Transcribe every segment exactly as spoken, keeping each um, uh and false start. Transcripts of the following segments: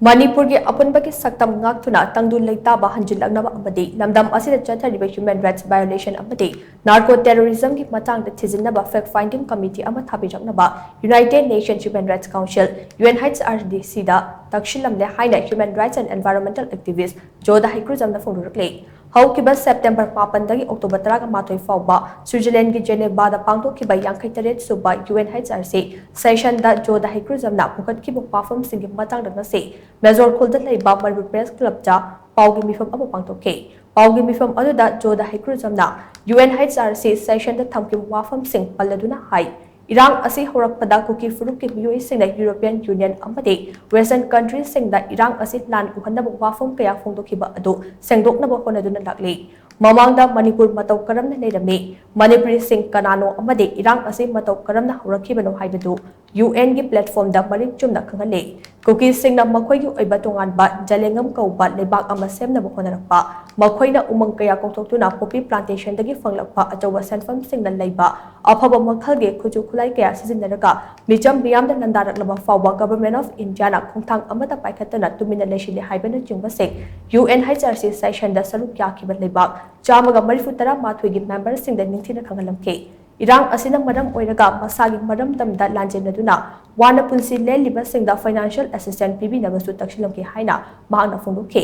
ꯃꯅꯤꯄꯨꯔꯒꯤ ꯑꯄꯨꯟꯕꯒꯤ ꯁꯛꯇꯝ ꯉꯥꯛꯇꯨꯅ ꯇꯪꯗꯨ ꯂꯩꯇꯥꯕ ꯍꯟꯖꯤꯜꯂꯛꯅꯕ ꯑꯃꯗꯤ ꯂꯝꯗꯝ ꯑꯁꯤꯗ ꯆꯠꯊꯔꯤꯕ human rights violation ꯑꯃꯗꯤ narco terrorism ꯒꯤ ꯃꯇꯥꯡꯗ ꯊꯤꯖꯤꯟꯅꯕ fact finding committee ꯑꯃ ꯊꯥꯕꯤꯔꯛꯅꯕ United Nations Human Rights Council, U N H R C ꯗ ꯇꯛꯁꯤꯜꯂꯝꯂꯦ ꯍꯥꯏꯅ human rights and environmental activist ꯖꯣꯗ ꯍꯩꯀ꯭ꯔꯨꯖꯝꯅ ꯐꯣꯡꯗꯣꯔꯛꯂꯦ꯫ ꯍꯧꯈꯤꯕ ꯁꯦꯞꯇꯦꯝꯕꯔ ꯃꯥꯄꯟꯗꯒꯤ ꯑꯣꯛꯇꯣꯕꯔ ꯇꯔꯥꯃꯥꯊꯣꯏ ꯐꯥꯎꯕ ꯁ꯭ꯋꯤꯖꯔꯂꯦꯟꯒꯤ ꯖꯦꯅꯦꯕꯥꯗ ꯄꯥꯡꯊꯣꯛꯈꯤꯕ ꯌꯥꯡꯈꯩ ꯇꯔꯦꯠ ꯁꯨꯕ U N H R C session ꯗ ꯖꯣꯗ ꯍꯩꯀ꯭ꯔꯨꯖꯝꯅ ꯄꯨꯈꯠꯈꯤꯕ ꯋꯥꯐꯝꯁꯤꯡꯒꯤ ꯃꯇꯥꯡꯗ ꯉꯁꯤ ꯃꯦꯖꯣꯔ ꯈꯨꯜꯗ ꯂꯩꯕ ꯃꯅꯤꯄꯨꯔ ꯄ꯭ꯔꯦꯁ ꯀ꯭ꯂꯕꯇ ꯄꯥꯎꯒꯤ ꯃꯤꯐꯝ ꯑꯃ ꯄꯥꯡꯊꯣꯛꯈꯤ꯫ ꯄꯥꯎꯒꯤ ꯃꯤꯐꯝ ꯑꯗꯨꯗ ꯖꯣꯗ ꯍꯩꯀ꯭ꯔꯨꯖꯝꯅ U N H R C session ꯗ ꯊꯝꯈꯤꯕ ꯋꯥꯐꯝꯁꯤꯡ ꯄꯜꯂꯗꯨꯅ ꯍꯥꯏ, ꯏꯔꯥꯡ ꯑꯁꯤ ꯍꯧꯔꯛꯄꯗ ꯀꯨꯀꯤ ꯐꯨꯔꯨꯞꯀꯤ ꯃꯤꯑꯣꯏꯁꯤꯡꯅ European Union ꯑꯃꯗꯤ Western country ꯁꯤꯡꯗ ꯏꯔꯥꯡ ꯑꯁꯤ ꯂꯥꯟ ꯎꯍꯟꯅꯕ ꯋꯥꯐꯝ ꯀꯌꯥ ꯐꯣꯡꯗꯣꯛꯈꯤꯕ ꯑꯗꯨ ꯁꯦꯡꯗꯣꯛꯅꯕ ꯍꯣꯠꯅꯗꯨꯅ ꯂꯥꯛꯂꯤ꯫ ꯃꯃꯥꯡꯗ ꯃꯅꯤꯄꯨꯔ ꯃꯇꯧ ꯀꯔꯝꯅ ꯂꯩꯔꯝꯃꯤ, ꯃꯅꯤꯄꯨꯔꯤꯁꯤꯡ ꯀꯅꯥꯅꯣ ꯑꯃꯗꯤ ꯏꯔꯥꯡ ꯑꯁꯤ ꯃꯇꯧ ꯀꯔꯝꯅ ꯍꯧꯔꯛꯈꯤꯕꯅꯣ ꯍꯥꯏꯕꯗꯨ U N ꯒꯤ platform ꯗ ꯃꯔꯤꯛ ꯆꯨꯝꯅ ꯈꯪꯍꯜꯂꯤ꯫ ꯀꯨꯀꯤꯁꯤꯡꯅ ꯃꯈꯣꯏꯒꯤ ꯑꯣꯏꯕ ꯇꯣꯉꯥꯟꯕ ꯖꯂꯦꯡꯉꯝ ꯀꯧꯕ ꯂꯩꯕꯥꯛ ꯑꯃ ꯁꯦꯝꯅꯕ ꯍꯣꯠꯅꯔꯛꯄ, ꯃꯈꯣꯏꯅ ꯎꯃꯪ ꯀꯌꯥ ꯀꯣꯛꯊꯣꯛꯇꯨꯅ poppy plantation ꯗꯒꯤ ꯐꯪꯂꯛꯄ ꯑꯆꯧꯕ ꯁꯦꯟꯐꯝꯁꯤꯡꯅ ꯂꯩꯕ ꯑꯐꯕ ꯃꯈꯜꯒꯤ ꯈꯨꯠꯁꯨ ꯈꯨꯠꯂꯥꯏ ꯀꯌꯥ ꯁꯤꯖꯤꯟꯅꯔꯒ ꯃꯤꯆꯝ ꯃꯤꯌꯥꯝꯗ ꯂꯥꯟꯗꯥꯔꯛꯂꯕ ꯐꯥꯎꯕ Government of India ꯅ ꯈꯣꯡꯊꯥꯡ ꯑꯃꯠꯇ ꯄꯥꯏꯈꯠꯇꯅ ꯇꯨꯃꯤꯟꯅ ꯂꯩꯁꯤꯜꯂꯤ ꯍꯥꯏꯕꯅꯆꯤꯡꯕꯁꯤꯡ U N H R C session ꯗ ꯁꯔꯨꯛ ꯌꯥꯈꯤꯕ ꯂꯩꯕꯥꯛ ꯆꯥꯝꯃꯒ ꯃꯔꯤꯐꯨ ꯇꯔꯥ ꯃꯥꯊꯣꯏꯒꯤ member ꯁꯤꯡꯗ ꯅꯤꯡꯊꯤꯅ ꯈꯪꯍꯜꯂꯝꯈꯤ꯫ ꯏꯔꯥꯡ ꯑꯁꯤꯅ ꯃꯔꯝ ꯑꯣꯏꯔꯒ ꯃꯁꯥꯒꯤ ꯃꯔꯝꯗꯝꯗ ꯂꯥꯟꯖꯦꯟꯅꯗꯨꯅ ꯋꯥꯅ ꯄꯨꯟꯁꯤ ꯂꯦꯜꯂꯤꯕꯁꯤꯡꯗ financial assistance ꯄꯤꯕꯤꯅꯕꯁꯨ ꯇꯛꯁꯤꯜꯂꯝꯈꯤ ꯍꯥꯏꯅ ꯃꯍꯥꯛꯅ ꯐꯣꯡꯗꯣꯛꯈꯤ꯫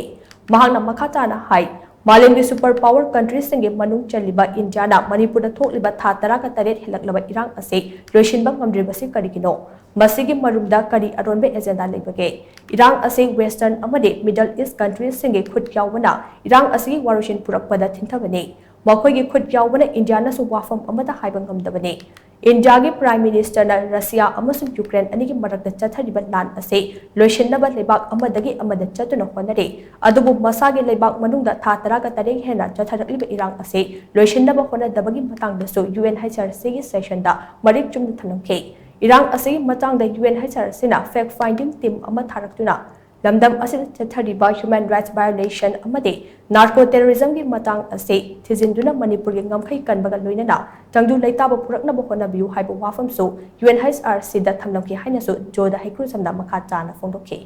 ꯃꯍꯥꯛꯅ ꯃꯈꯥ ꯇꯥꯅ ꯍꯥꯏ, ꯃꯥꯂꯦꯝꯒꯤ super power country ꯁꯤꯡꯒꯤ ꯃꯅꯨꯡ ꯆꯜꯂꯤꯕ ꯏꯟꯗꯤꯌꯥꯅ ꯃꯅꯤꯄꯨꯔꯗ ꯊꯣꯛꯂꯤꯕ ꯊꯥ ꯇꯔꯥꯒ ꯇꯔꯦꯠ ꯍꯦꯜꯂꯛꯂꯕ ꯏꯔꯥꯡ ꯑꯁꯤ ꯂꯣꯏꯁꯤꯟꯕ ꯉꯝꯗ꯭ꯔꯤꯕꯁꯤ ꯀꯔꯤꯒꯤꯅꯣ? ꯃꯁꯤꯒꯤ ꯃꯔꯨꯝꯗ ꯀꯔꯤ ꯑꯔꯣꯟꯕ agenda ꯂꯩꯕꯒꯦ? ꯏꯔꯥꯡ ꯑꯁꯤ Western ꯑꯃꯗꯤ Middle East country ꯁꯤꯡꯒꯤ ꯈꯨꯠ ꯌꯥꯎꯕꯅ ꯏꯔꯥꯡ ꯑꯁꯤꯒꯤ ꯋꯥꯔꯣꯏꯁꯤꯟ ꯄꯨꯔꯛꯄꯗ ꯊꯤꯟꯊꯕꯅꯤ꯫ ꯃꯈꯣꯏꯒꯤ ꯈꯨꯠ ꯌꯥꯎꯕꯅ ꯏꯟꯗꯤꯌꯥꯅꯁꯨ ꯋꯥꯐꯝ ꯑꯃꯠꯇ ꯍꯥꯏꯕ ꯉꯝꯗꯕꯅꯤ꯫ ꯏꯟꯗꯤꯌꯥꯒꯤ Prime Minister ꯅ ꯔꯁꯤꯌꯥ ꯑꯃꯁꯨꯡ ꯌꯨꯀ꯭ꯔꯦꯟ ꯑꯅꯤꯒꯤ ꯃꯔꯛꯇ ꯆꯠꯊꯔꯤꯕ ꯂꯥꯟ ꯑꯁꯤ ꯂꯣꯏꯁꯤꯟꯅꯕ ꯂꯩꯕꯥꯛ ꯑꯃꯗꯒꯤ ꯑꯃꯗ ꯆꯠꯇꯨꯅ ꯍꯣꯠꯅꯔꯤ꯫ ꯑꯗꯨꯕꯨ ꯃꯁꯥꯒꯤ ꯂꯩꯕꯥꯛ ꯃꯅꯨꯡꯗ ꯊꯥ ꯇꯔꯥꯒ ꯇꯔꯦꯠ ꯍꯦꯟꯅ ꯆꯠꯊꯔꯛꯂꯤꯕ ꯏꯔꯥꯡ ꯑꯁꯤ ꯂꯣꯏꯁꯤꯟꯅꯕ ꯍꯣꯠꯅꯗꯕꯒꯤ ꯃꯇꯥꯡꯗꯁꯨ U N H R C ꯒꯤ session ꯗ ꯃꯔꯤꯛ ꯆꯨꯝꯅ ꯊꯝꯂꯝꯈꯤ꯫ ꯏꯔꯥꯡ ꯑꯁꯤꯒꯤ ꯃꯇꯥꯡꯗ U N H R C ꯅ fact finding team ꯑꯃ ꯊꯥꯔꯛꯇꯨꯅ ꯂꯝꯗꯝ ꯑꯁꯤꯗ ꯆꯠꯊꯔꯤꯕ human rights violation ꯑꯃꯗꯤ narco terrorism ꯒꯤ ꯃꯇꯥꯡ ꯑꯁꯤ ꯊꯤꯖꯤꯟꯗꯨꯅ ꯃꯅꯤꯄꯨꯔꯒꯤ ꯉꯝꯈꯩ ꯀꯟꯕꯒ ꯂꯣꯏꯅꯅ ꯇꯪꯗꯨ ꯂꯩꯇꯥꯕ ꯄꯨꯔꯛꯅꯕ ꯍꯣꯠꯅꯕꯤꯌꯨ ꯍꯥꯏꯕ ꯋꯥꯐꯝꯁꯨ U N H R C ꯗ ꯊꯝꯂꯝꯈꯤ ꯍꯥꯏꯅꯁꯨ ꯖꯣꯗ ꯍꯩꯀ꯭ꯔꯨꯖꯝꯅ ꯃꯈꯥ ꯇꯥꯅ ꯐꯣꯡꯗꯣꯛꯈꯤ꯫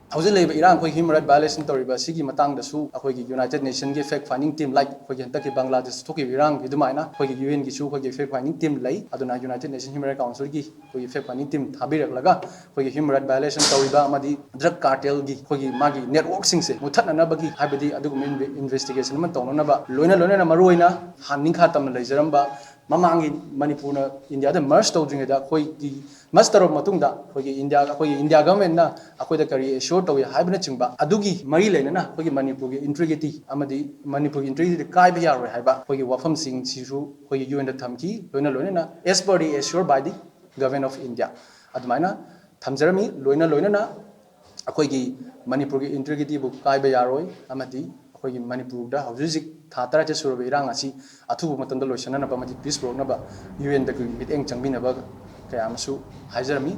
ꯍꯧꯖꯤꯛ ꯂꯩꯔꯤꯕ ꯏꯔꯥꯡ, ꯑꯩꯈꯣꯏ human right violation ꯇꯧꯔꯤꯕ ꯑꯁꯤꯒꯤ ꯃꯇꯥꯡꯗꯁꯨ ꯑꯩꯈꯣꯏꯒꯤ United Nationꯒꯤ fact finding team, like ꯑꯩꯈꯣꯏꯒꯤ ꯍꯟꯗꯛꯀꯤ ꯕꯪꯒ꯭ꯂꯥꯗꯦꯁ ꯊꯣꯛꯈꯤꯕ ꯏꯔꯥꯡꯒꯤ ꯑꯗꯨꯃꯥꯏꯅ ꯑꯩꯈꯣꯏꯒꯤ UNꯒꯤꯁꯨ ꯑꯩꯈꯣꯏꯒꯤ fact finding team ꯂꯩ꯫ ꯑꯗꯨꯅ United Nations Human Rights Councilꯒꯤ ꯑꯩꯈꯣꯏꯒꯤ fact finding team ꯊꯥꯕꯤꯔꯛꯂꯒ ꯑꯩꯈꯣꯏꯒꯤ human right violation ꯇꯧꯔꯤꯕ ꯑꯃꯗꯤ drug cartelꯒꯤ ꯑꯩꯈꯣꯏꯒꯤ ꯃꯥꯒꯤ networkꯁꯤꯡꯁꯦ ꯃꯨꯊꯠꯅꯅꯕꯒꯤ, ꯍꯥꯏꯕꯗꯤ ꯑꯗꯨꯒꯨꯝꯕ inve-, investigation ꯑꯃ ꯇꯧꯅꯅꯕ, ꯂꯣꯏꯅ ꯂꯣꯏꯅꯅ ꯃꯔꯨꯑꯣꯏꯅ ꯍꯥꯟꯅ ꯅꯤꯡꯈꯥ ꯇꯝꯅ ꯂꯩꯖꯔꯝꯕ ꯃꯃꯥꯡꯒꯤ ꯃꯅꯤꯄꯨꯔꯅ ꯏꯟꯗꯤꯌꯥꯗ merge ꯇꯧꯗ꯭ꯔꯤꯉꯩꯗ ꯑꯩꯈꯣꯏꯒꯤ merge ꯇꯧꯔꯕ ꯃꯇꯨꯡꯗ ꯑꯩꯈꯣꯏꯒꯤ ꯏꯟꯗꯤꯌꯥ, ꯑꯩꯈꯣꯏꯒꯤ ꯏꯟꯗꯤꯌꯥ governmentꯅ ꯑꯩꯈꯣꯏꯗ ꯀꯔꯤ assure ꯇꯧꯏ ꯍꯥꯏꯕꯅꯆꯤꯡꯕ ꯑꯗꯨꯒꯤ ꯃꯔꯤ ꯂꯩꯅꯅ ꯑꯩꯈꯣꯏꯒꯤ ꯃꯅꯤꯄꯨꯔꯒꯤ integrity ꯑꯃꯗꯤ ꯃꯅꯤꯄꯨꯔꯒꯤ integrity ꯀꯥꯏꯕ ꯌꯥꯔꯣꯏ ꯍꯥꯏꯕ ꯑꯩꯈꯣꯏꯒꯤ ꯋꯥꯐꯝꯁꯤꯡꯁꯤꯁꯨ ꯑꯩꯈꯣꯏꯒꯤ UNꯗ ꯊꯝꯈꯤ꯫ ꯂꯣꯏꯅ ꯂꯣꯏꯅꯅ as per the assure by the Government of India ꯑꯗꯨꯃꯥꯏꯅ ꯊꯝꯖꯔꯝꯃꯤ꯫ ꯂꯣꯏꯅ ꯂꯣꯏꯅꯅ ꯑꯩꯈꯣꯏꯒꯤ ꯃꯅꯤꯄꯨꯔꯒꯤ integrityꯕꯨ ꯀꯥꯏꯕ ꯌꯥꯔꯣꯏ ꯑꯃꯗꯤ ꯑꯩꯈꯣꯏꯒꯤ ꯃꯅꯤꯄꯨꯔꯗ ꯍꯧꯖꯤꯛ ꯍꯧꯖꯤꯛ ꯊꯥ ꯇꯔꯥꯇꯔꯦꯠ ꯁꯨꯔꯕ ꯏꯔꯥꯡ ꯑꯁꯤ ꯑꯊꯨꯕ ꯃꯇꯝꯗ ꯂꯣꯏꯁꯤꯟꯅꯅꯕ ꯑꯃꯗꯤ peace ꯄꯨꯔꯛꯅꯕ UNꯗꯒꯤ ꯃꯤꯠꯌꯦꯡ ꯆꯪꯕꯤꯅꯕ ꯀꯌꯥ ꯑꯃꯁꯨ ꯍꯥꯏꯖꯔꯝꯃꯤ꯫